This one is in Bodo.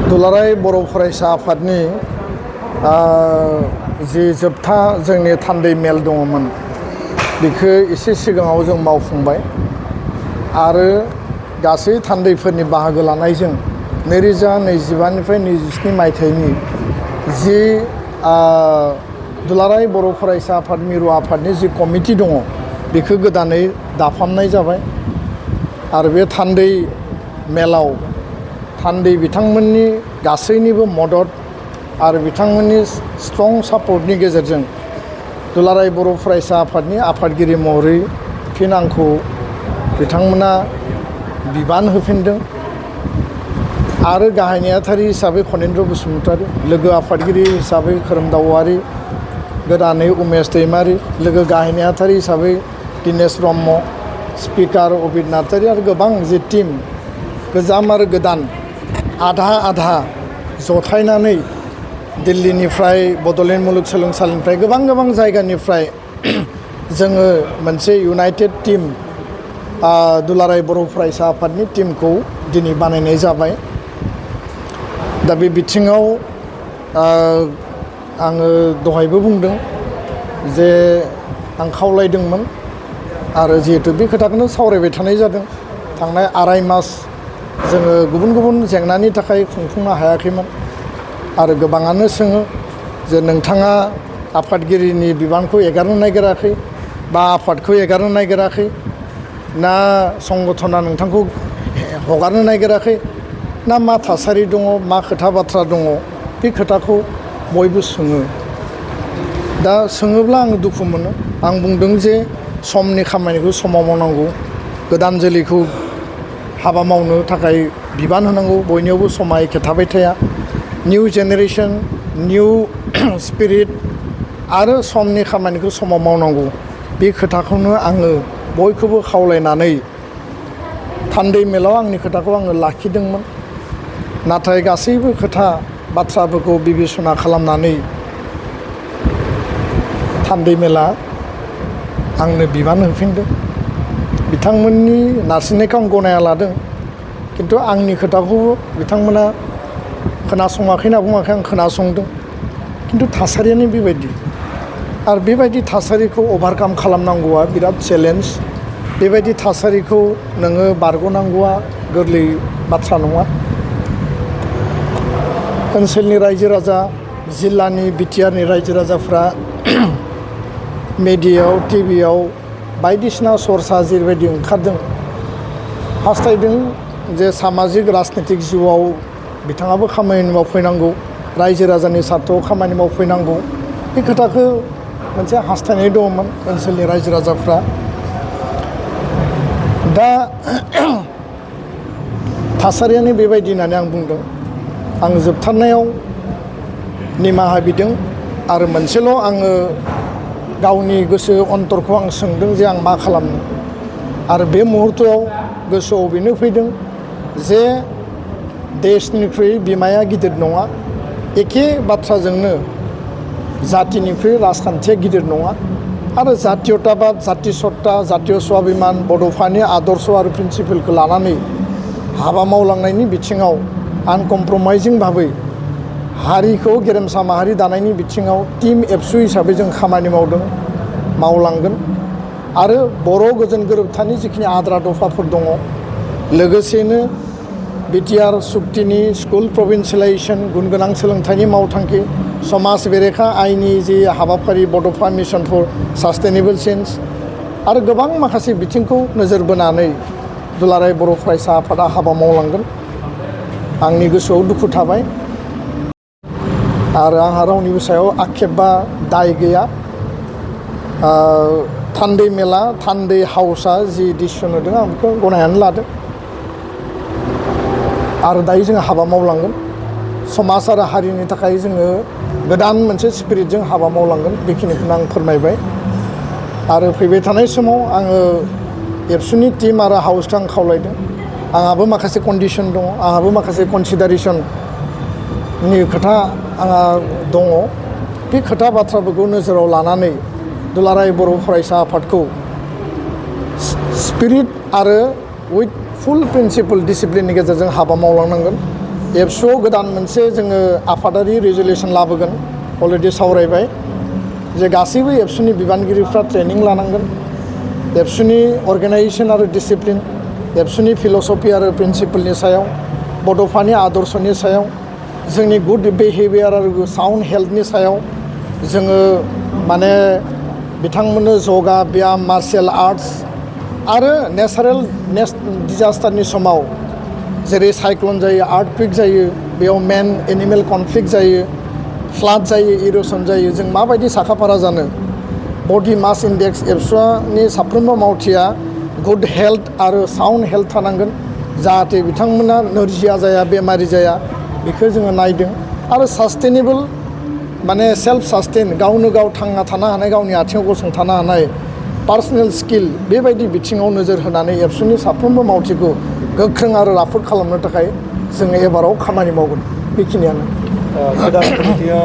दुलाराय बर' फरायसा आफादनि जि जोबथा जोंनि थान्दै मेल दङमोन बेखौ एसे सिगाङाव जों मावफुंबाय आरो गासै थान्दैफोरनि बाहागो लानायजों 2025निफ्राय 27 मायथाइनि जि दुलाराय बर' फरायसा आफाद मिरु आफादनि जि कमिटि दङ बेखौ गोदानै दाफामनाय जाबाय आरो बे थान्दै मेलाव थान्दै बिथांमोननि गासैनिबो मदद आरो बिथांमोननि स्ट्रं सापर्टनि गेजेरजों दुलाराय बर' फरायसा आफादनि आफादगिरि महरै फिन आंखौ बिथांमोना बिबान होफिनदों आरो गाहाय नेहाथारि हिसाबै खनेन्द्र बसुमतारी, लोगो आफादगिरि हिसाबै खोरोमदाव औवारी, गोदानै उमेश दैमारी, लोगो गाहाय नेहाथारि हिसाबै दिनेश ब्रह्म, स्पिकार अबिद नार्जारी आरो गोबां जि टीम गोजाम आरो गोदान आधा जथायनानै दिल्लीनिफ्राय बड'लेण्ड मुलुगसोलोंसालिनिफ्राय गोबां जायगानिफ्राय जोङो मोनसे इउनाइटेड टीम दुलाराय बर' फरायसा आफादनि टीमखौ दिनै बानायनाय जाबाय। दा बे बिथिङाव आङो दहायबो बुंदों जे आं खावलायदोंमोन आरो जिहेतु बे खोथाखौनो सावरायबाय थानाय जादों। थांनाय आराय मास जोङो गुबुन जेंनानि थाखाय खुंफुंनो हायाखैमोन आरो गोबाङानो सोङो जे नोंथाङा आफादगिरिनि बिबानखौ एगारनो नागिराखै बा आफादखौ एगारनो नागिराखै ना संगठना नोंथांखौ हगारनो नागिराखै ना मा थासारि दङ, मा खोथा बाथ्रा दङ, बे खोथाखौ बयबो सोङो। दा सोङोब्ला आं दुखु मोनो। आं बुंदों जे समनि खामानिखौ समाव मावनांगौ, गोदान जोलैखौ हाबा मावनो थाखाय बिबान होनांगौ, बयनियावबो समा एखे थाबाय थाया। निउ जेनेरेसन, निउ स्पिरिट आरो समनि खामानिखौ समाव मावनांगौ, बे खोथाखौनो आङो बयखौबो खावलायनानै थान्दै मेलाव आंनि खोथाखौ आङो लाखिदोंमोन। नाथाय गासैबो खोथा बाथ्राफोरखौ बिबेसना खालामनानै थान्दै मेला आंनो बिबान होफिनदों। बिथांमोननि नारसिननायखौ आं गनाया लादों, खिन्थु आंनि खोथाखौबो बिथांमोना खोनासङाखै होनना बुङाखै, आं खोनासंदों। खिन्थु थासारियानो बेबायदि आरो बेबायदि थासारिखौ अभारकाम खालामनांगौआ बिराद चेलेन्ज। बेबायदि थासारिखौ नोङो बारग'नांगौआ गोरलै बाथ्रा नङा। ओनसोलनि रायजो राजा, जिल्लानि बिटिआरनि रायजो राजाफ्रा मेडियायाव, टिभियाव बायदिसिना सर्सा जेरैबायदि ओंखारदों, हास्थायदों जे सामाजिक राजनितिक जिउआव बिथाङाबो खामानि मावफैनांगौ, रायजो राजानि सार्थआव खामानि मावफैनांगौ, बे खोथाखौ मोनसे हास्थायनाय दङमोन ओनसोलनि रायजो राजाफ्रा। दा थासारियानो बेबायदि होननानै आं बुंदों। आं जोबथारनायाव निमाहा बिदों आरो मोनसेल' आङो गावनि गोसो अन्तरखौ आं सोंदों जे आं मा खालामनो। आरो बे मुहुर्तआव गोसोआव बेनो फैदों जे देशनिख्रुइ बिमाया गिदिर नङा, एखे बाथ्राजोंनो जातिनिख्रुइ राजखान्थिया गिदिर नङा आरो जातीयताबाद, जाति सत्ता, जातीय स्वाभिमान, बड'फानि आदर्श आरो प्रिन्सिपेलखौ लानानै हाबा मावलांनायनि बिथिङाव आनकमप्रमाइजिं भाबै हारिखौ गेरेमसा माहारि दानायनि बिथिङाव टीम एबसु हिसाबै जों खामानि मावदों, मावलांगोन आरो बर' गोजोन गोरोबथानि जिखिनि आद्रा दफाफोर दङ, लोगोसेनो बिटिआर सुक्तिनि स्कुल प्रभिन्सियेलाइजेसन, गुन गोनां सोलोंथाइनि मावथांखि, समाज बेरेखा आयनि जि हाबाफारि बड'फा मिशन फर सास्टेनेबल चेन्ज आरो गोबां माखासे बिथिंखौ नोजोर बोनानै दुलाराय बर' फरायसा आफादा हाबा मावलांगोन। आंनि गोसोआव दुखु थाबाय आरो आंहा रावनिबो सायाव आक्षेप बा दाय गैया। थान्दै मेला, थान्दै हाउसआ जि डिसिसन होदों आं बेखौ गनायनानै लादों आरो दायो जोङो हाबा मावलांगोन। समाज आरो हारिनि थाखाय जोङो गोदान मोनसे स्पिरिटजों हाबा मावलांगोन, बेखिनिखौनो आं फोरमायबाय। आरो फैबाय थानाय समाव आङो एबसुनि टीम आरो हाउसखौ आं खावलायदों। आंहाबो माखासे कन्डिसन दङ, आंहाबो माखासे कनसिडारेसननि खोथा आंहा दङ। बे खोथा बाथ्राफोरखौ नोजोराव लानानै दुलाराय बर' फरायसा आफादखौ स्पिरिट आरो उइथ फुल प्रिन्सिपल डिसिप्लिननि गेजेरजों हाबा मावलांनांगोन। एबसुआव गोदान मोनसे जोङो आफादारि रेजुलेसन लाबोगोन अलरेडि सावरायबाय जे गासैबो एबसुनि बिबानगिरिफ्रा ट्रेनिं लानांगोन एबसुनि अर्गेनाइजेसन आरो डिसिप्लिन एबसुनि फिल'सफि आरो प्रिन्सिपलनि सायाव बड'फानि आदर्शनि सायाव जोंनि गुड बिहेभियार आरो साउन्ड हेल्थनि सायाव जोङो माने बिथांमोननो जगा ब्याम मार्शेल आर्ट्स आरो नेचारेल डिजास्टारनि समाव जेरै साइक्लन जायो आर्थकुइक जायो बेयाव मेन एनिमेल कनफ्लिक्ट जायो फ्लाड जायो इर'सन जायो जों माबायदि साखाफारा जानो बडि मास इन्डेक्स एबसुनि साफ्रोमबो मावथिया गुड हेल्थ आरो साउन्ड हेल्थ थानांगोन जाहाथे बिथांमोना नोरजिया जाया बेमारि जाया बेखौ जोङो नायदों आरो सास्टेनेबोल माने सेल्फ सास्टेन गावनो गाव थांना थानो हानाय गावनि आथिङाव गसंथानो हानाय पार्सनेल स्किल बेबायदि बिथिङाव नोजोर होनानै एबसुनि साफ्रोमबो मावथिखौ गोख्रों आरो राफोद खालामनो थाखाय जोङो एबाराव खामानि मावगोन बेखिनियानो। गोदान कमिटिया